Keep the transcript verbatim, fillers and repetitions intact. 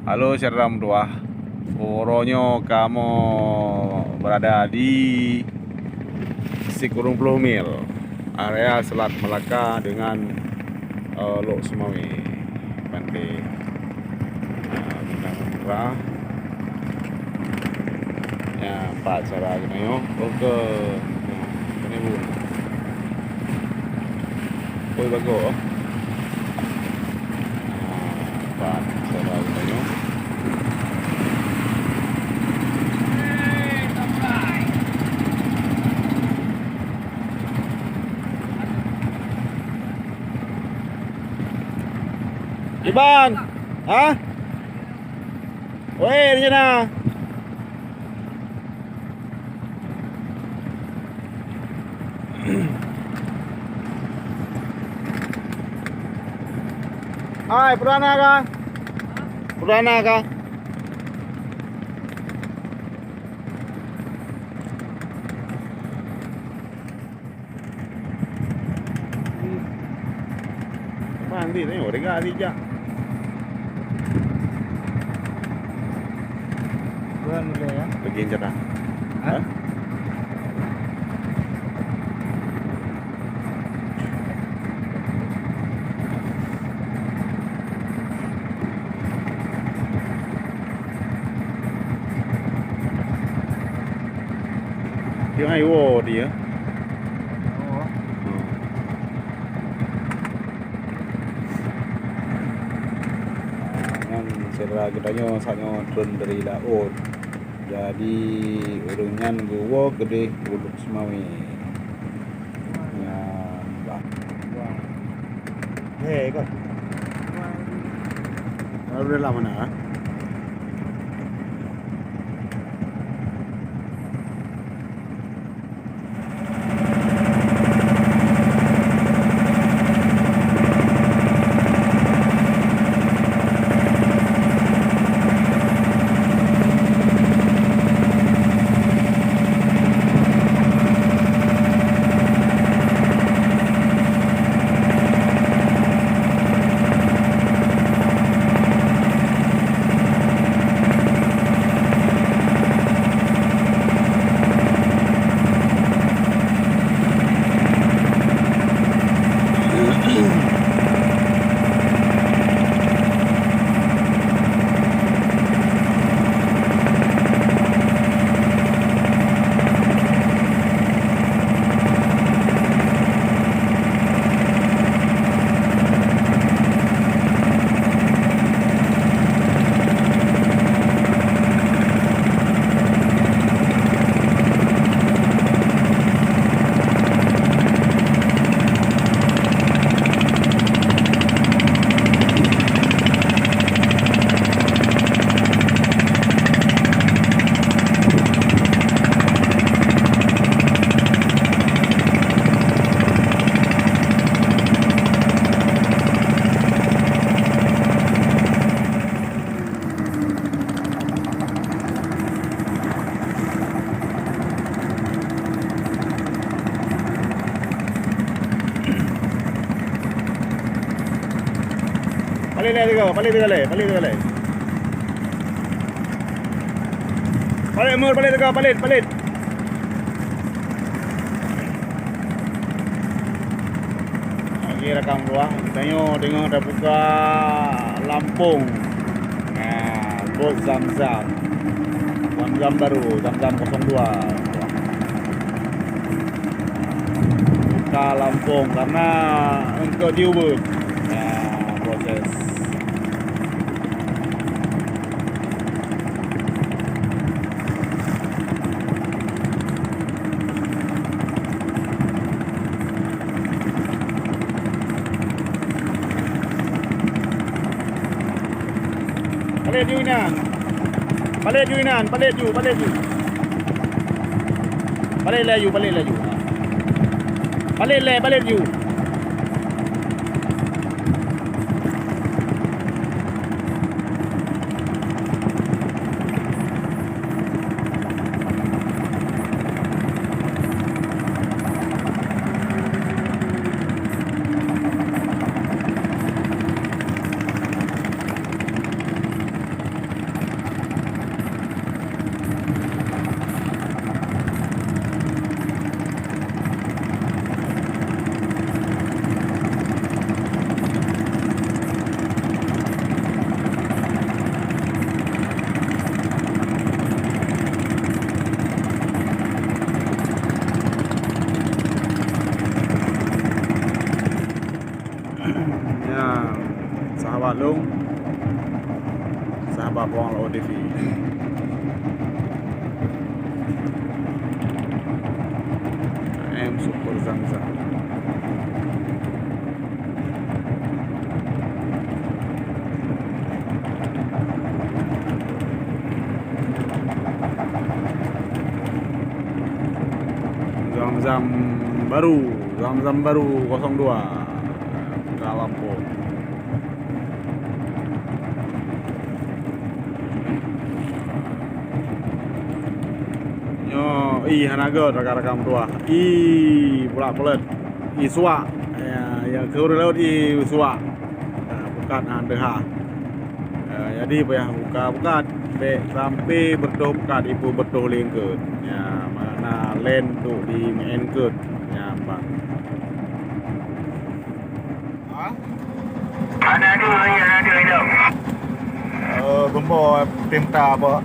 Halo syedara meutuwah, uroe nyoe kamoe beurada di sikureueng ploh mil area Selat Melaka deungon, eh, Lhokseumawe, Pantai, eh, Bintang Putra. Nyan pat syedara geutanyoe. Oke. Nyan, keuneuk bu. Oi, bagoe. Nyan, pat syedara geutanyoe. Iban, ha? Weh, di sana. Hai, perdana kah? Perdana kah? Mandi ni, oh, dega dijak. Tuan boleh ya? Lagi cerah. Ha? Ha? Tiep hai woe dia. Oh. Hmm. Nyan syedara geutanyoe saat nyoe treun dari laôt. Jadi, ureueng nyan geuwoe keudeh u Lhokseumawe. Nyan bah. Hei, kon. Lalu dalam mana, ha? Palit lé tiga, palit tiga lé, palit tiga lé. Palit mur, palit tiga, palit, palit. Lagi rakam dua, tanyoe teungoh tabuka lampông. Nah, bot Zam-Zam. Zam-Zam baru, Zam-Zam kosong dua. Buka lampông karena untuk diubah. Nah, proses. Palit ju inan. Palit ju inan, palit ju, palit ju. Palit laju, palit laju. Palit lé, palit ju. Nyan, sahabat lôn, sahabat Bawang Laôt T V. M Super Zam Zam. Zam Zam baru, Zam Zam baru kosong dua. Ka lampôh. Nyoe, ih, hana göt rakan-rakan meutuah. Ih, pulak-pulak. Ih, suak. Ya, ya, keu ureueng laôt, ih, suak. Ya, bukan, ah, deuha. Ya, jadi payah buka-buka. Bèk sampai beutôh buka, ibu beutôh lingkeut. Ya, makna laén tu di main keut. Ya, bang. Ha? Ada dua, ya, ada dua. Eh, gumbo tim ta apa?